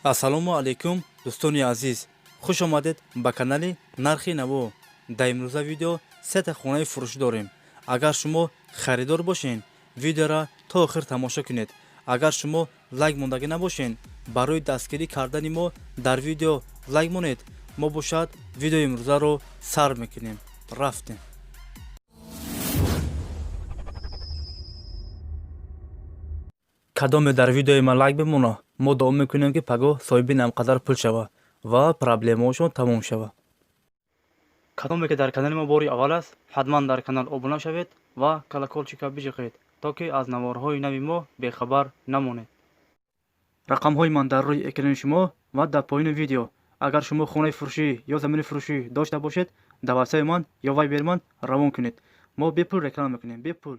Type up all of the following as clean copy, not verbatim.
Ассалому алайкум, дӯстони азиз, хуш омадед ба канали Нархи наво. Дар имрӯза видео сета хонаи фурӯшӣ дорем. Агар шумо харидор бошен, видеоро то охир тамошо кунед. Агар шумо лайк мондагӣ набошен, барои дастгирӣ кардани мо дар видео лайк монед. Мо бошад, видеои имрӯзаро сар мекунем. Рафтем. Кадоме дар видеои ман лайк бимона, мо дуо мекунем, ки пагоҳ соҳиби намқадар пул шава ва проблемаошон тамом шава. Кадоме ки дар канали мо бори аввал аст, ҳатман дар канал обуна шавед ва колокольчика биҷиқед, то ки аз наворҳои нави мо бехабар намонед. Рақамҳои ман дар рӯи экрани шумо ва дар поёни видео. Агар шумо хонаи фурӯшӣ ё замини фурӯшӣ дошта бошед, дар ватсапи ман ё вайбери ман равон кунед. Мо бепул реклама мекунем, бепул.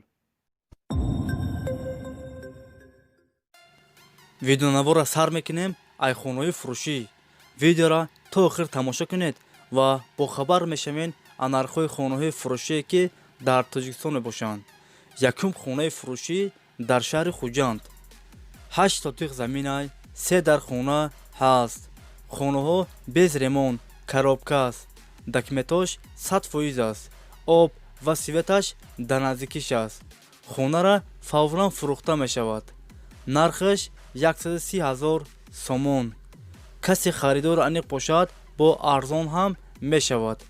Видеонаворро сар мекунем ай хонаҳои фурӯшӣ. Видеоро то охир тамошо кунед ва бохабар мешавед аз нархҳои хонаҳои фурӯшие, ки дар Тоҷикистон мебошанд. Якум хонаи фурӯшӣ дар шаҳри Хуҷанд, 8 сотих заминай, се дар хона ҳаст. Хонаҳо без ремонт, коробка аст, документош 100% аст, об ва светаш дар наздикиш аст. Хонара фавран фурӯхта мешавад. Нархаш 130 000 сомон. Касе харидори аниқ бошад, бо арзон ҳам мешавад.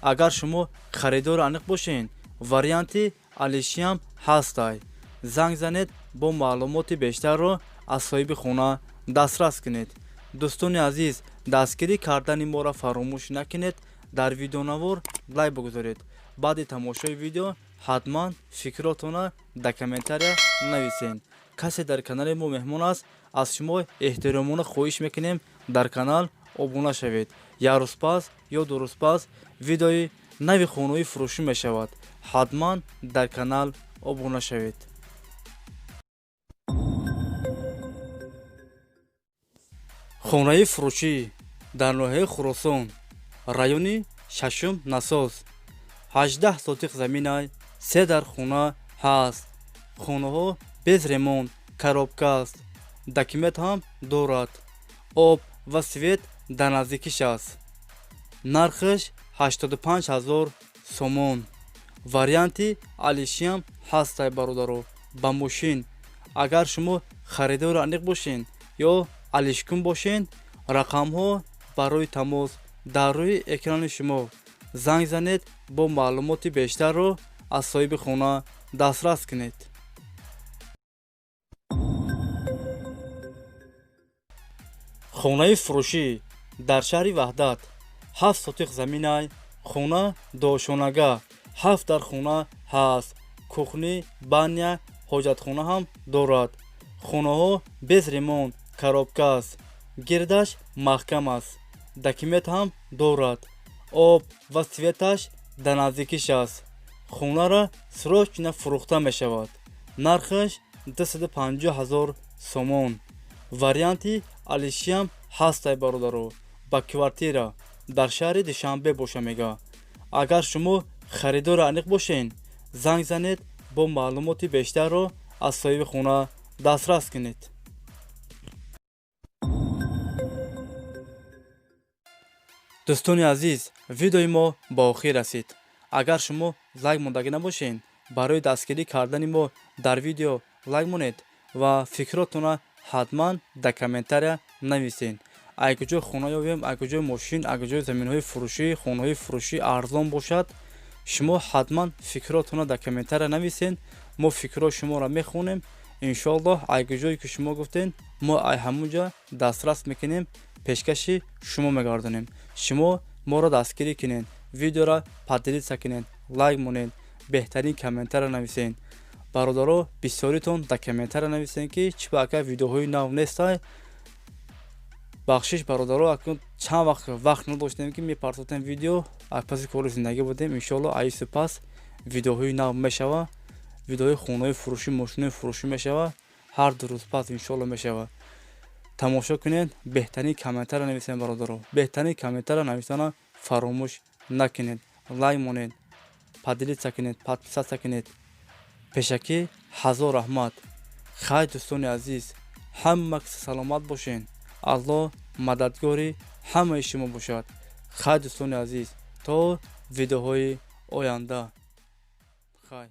Агар шумо харидори аниқ бошед, варианти алишиам ҳастай. Занг занед, бо маълумоти бештарро аз соҳиби хона дастрас кунед. Дӯстони азиз, дастгирӣ кардани моро фаромӯш накунед. Дар видеонавор лайк бигузоред. Баъди тамошои видео ҳатман фикротонро дар комментария нависед. Касе дар канали мо меҳмон аст, аз шумо эҳтиромона хоҳиш мекунем, дар канал обуна шавед. Як рӯз пас ё 2 рӯз пас видеои нави хонаҳои фурӯшӣ мешавад. Ҳатман дар канал обуна шавед. Хонаи фурӯшӣ дар ноҳияи Хуросон, райони шашум Насоз, 18 сотих заминай, се дар хона ҳаст. Хонаҳо без ремонт, коробка аст, документ ҳам дорад, об ва свет дар наздикиш аст. Нархаш 85 000 сомон. Варианти алишиам ҳастай, бародаро, ба мошин. Агар шумо харидори аниқ бошед ё алишкун бошед, рақамҳо барои тамос дар рӯи экрани шумо. Занг занед, бо маълумоти бештарро аз соҳиби хона дастрас кунед. Хонаи фурӯшӣ дар шаҳри Ваҳдат, 7 сотих заминай, хона дошонага, ҳафт дар хона ҳаст, кухня, баня, ҳоҷатхона ҳам дорад. Хонаҳо без ремонт, коробка аст, гирдаш маҳкам аст, документ ҳам дорад, об ва светаш дар наздикиш аст. Хонара срочно фурӯхта мешавад. Нархаш 250 000 сомон. Варианти алишиам ҳастай, бародаро, ба квартира. Дар шаҳри Душанбе боша мега. Агар шумо харидори аниқ бошед, занг занед, бо маълумоти бештарро аз соҳиби хона дастрас кунед. Дӯстони азиз, видеои мо ба охир расид. Агар шумо лайк мондагӣ набошед, барои дастгирӣ кардани мо дар видео лайк монед ва фикротонро ҳатман дар комментария нависед. Ай куҷо хона ёбем, ай куҷои мошин, ай куҷои заминҳои фурӯшӣ, хонаҳои фурӯшӣ арзон бошад, шумо ҳатман фикротонро дар комментария нависед. Мо фикрҳои шуморо мехонем. Иншоаллоҳ, ай куҷое ки шумо гуфтед, мо ай ҳамун ҷа дастрас мекунем, пешкаши шумо мегардонем. Шумо моро дастгирӣ кунед, видеоро поделиться кунед, лайк монед, беҳтарин комментария нависед. Бародаро, бисёритон дар комментария нависед, ки чӣ ба ака видеоҳои нав нестай. Бахшиш, бародаро, акнун чанд вақт вақт надоштем, ки мепартофтем видео, аз паси кори зиндагӣ будем. Иншоалло, аису пас видеоҳои нав мешава, видеоҳои хонаҳои фурӯшӣ, мошинои фурӯшӣ мешава. Ҳар 2 рӯз пас иншоалло мешава. Тамошо кунед, беҳтарин комментария нависед. Бародаро, беҳтарин комментария нависана фаромӯш накунед. Лайк монед, поделиться кунед, подписаться кунед. Пешакӣ ҳазор раҳмат. Хайр, дӯстони азиз, ҳама саломат бошед. Аллоҳ мададгори ҳамаи шумо бошад. Хай, дӯстони азиз, то видеоҳои оянда, хай.